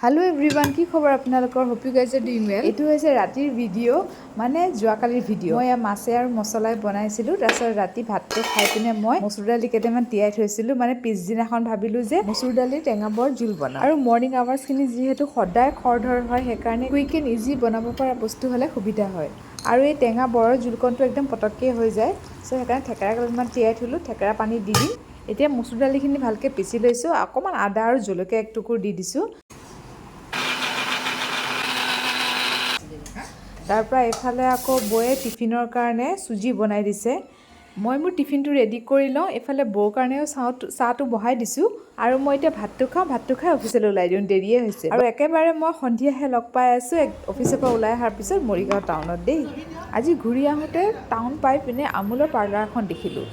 Hello' everyone, কি খবৰ আপোনালোকৰ? Hope you guys are doing well. এইটো হৈছে ৰাতিৰ ভিডিঅ', মানে যোৱাকালিৰ ভিডিঅ'। মই মাছে আৰু মছলাই বনাইছিলোঁ। তাৰপিছত ৰাতি ভাতটো খাই পিনে মই মচুৰ দালি কেইটামান তিয়াই থৈছিলোঁ। মানে পিছদিনাখন ভাবিলোঁ যে মচুৰ দালি টেঙা বৰ জোল বনাম। আৰু মৰ্ণিং আৱাৰ্ছখিনি যিহেতু সদায় খৰধৰ হয়, সেইকাৰণে কুইক এণ্ড ইজি বনাব পৰা বস্তু হ'লে সুবিধা হয়। আৰু এই টেঙা বৰৰ জোলকণটো একদম পটককৈ হৈ যায়। চ' সেইকাৰণে থেকেৰা কেইটামান তিয়াই থ'লোঁ, থেকেৰা পানী দি দিম। এতিয়া মচুৰ দালিখিনি ভালকৈ পিচি লৈছোঁ। অকণমান আদা আৰু জলকীয়া এক টুকুৰ দি দিছোঁ। তাৰ পৰা এইফালে আকৌ বৌয়ে টিফিনৰ কাৰণে চুজি বনাই দিছে। মই মোৰ টিফিনটো ৰেডি কৰি লওঁ। এইফালে বৌৰ কাৰণেও চাহটো বহাই দিছোঁ আৰু মই এতিয়া ভাতটো খাওঁ। ভাতটো খাই অফিচলৈ ওলাই দিওঁ, দেৰিয়ে হৈছে। আৰু একেবাৰে মই সন্ধিয়াহে লগ পাই আছোঁ অফিচৰ পৰা ওলাই অহাৰ পিছত মৰিগাঁও টাউনত দেই। আজি ঘূৰি আহোঁতে টাউন পাই পিনে আমুলৰ পাৰ্লাৰ এখন দেখিলোঁ।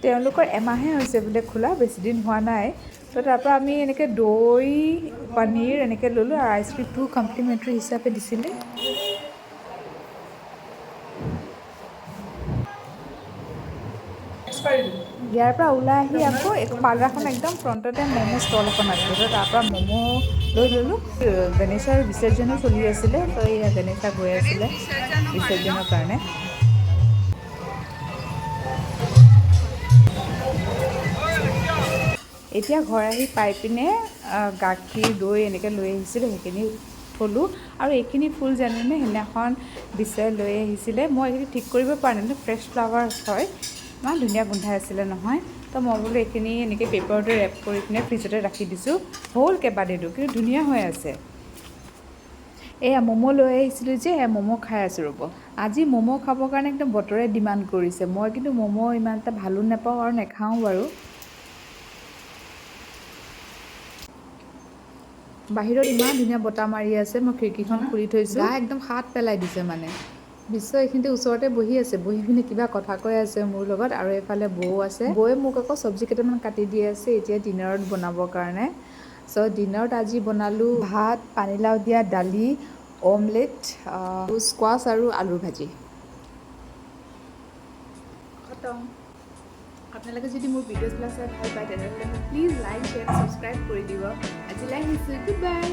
তেওঁলোকৰ এমাহে হৈছে বোলে খোলা, বেছিদিন হোৱা নাই। তো তাৰপৰা আমি এনেকৈ দৈ, পনীৰ এনেকৈ ল'লোঁ আৰু আইচক্ৰীমটো কমপ্লিমেণ্টেৰী হিচাপে দিছিলে। ইয়াৰ পৰা ওলাই আহি আকৌ পাৰ্লাৰখন একদম ফ্ৰণ্টতে ম'ম' ষ্টল এখন আছিলে, তো তাৰপৰা ম'ম' লৈ ল'লোঁ। গণেশৰ বিসৰ্জনো চলি আছিলে, তো এয়া গণেশা গৈ আছিলে বিসৰ্জনৰ কাৰণে। এতিয়া ঘৰ আহি পাই পিনে গাখীৰ, দৈ এনেকৈ লৈ আহিছিলোঁ, সেইখিনি থ'লোঁ। আৰু এইখিনি ফুল জানেনে, সেইদিনাখন বিচাৰি লৈ আহিছিলে। মই এইখিনি ঠিক কৰিব পৰা নাই, ফ্ৰেছ ফ্লাৱাৰ্ছ হয়, ইমান ধুনীয়া গোন্ধাই আছিলে নহয়। তো মই বোলো এইখিনি এনেকৈ পেপাৰতে ৰেপ কৰি পিনে ফ্ৰিজতে ৰাখি দিছোঁ। হ'ল কেইবাদিনো, কিন্তু ধুনীয়া হৈ আছে। এয়া ম'ম' লৈ আহিছিলোঁ যে, এয়া ম'ম' খাই আছোঁ ৰ'ব। আজি ম'ম' খাবৰ কাৰণে একদম বতৰে ডিমাণ্ড কৰিছে। মই কিন্তু ম'ম' ইমান এটা ভালো নাপাওঁ আৰু নাখাওঁ বাৰু। বাহিৰত ইমান ধুনীয়া বতাহ মাৰি আছে, মই খিৰিকীখন খুলি থৈছোঁ, গা একদম সাত পেলাই দিছে। মানে বিশ্ব এইখিনিতে ওচৰতে বহি আছে, বহি পিনে কিবা কথা কৈ আছে মোৰ লগত। আৰু এইফালে বৌ আছে, বৌয়ে মোক আকৌ চব্জি কেইটামান কাটি দি আছে এতিয়া ডিনাৰত বনাবৰ কাৰণে। চ' ডিনাৰত আজি বনালোঁ ভাত, পানীলাও দিয়া দালি, অমলেট, স্কোৱাছ আৰু আলুৰ ভাজি। খতম। আপোনালোকে যদি মোৰ ভিডিঅ'ছবিলাক চাই ভাল পায়, তেনেহ'লে মোক প্লিজ লাইক, শ্বেয়াৰ, ছাবস্ক্ৰাইব কৰি দিব। আজিলৈ আহিছোঁ, গুড বাই।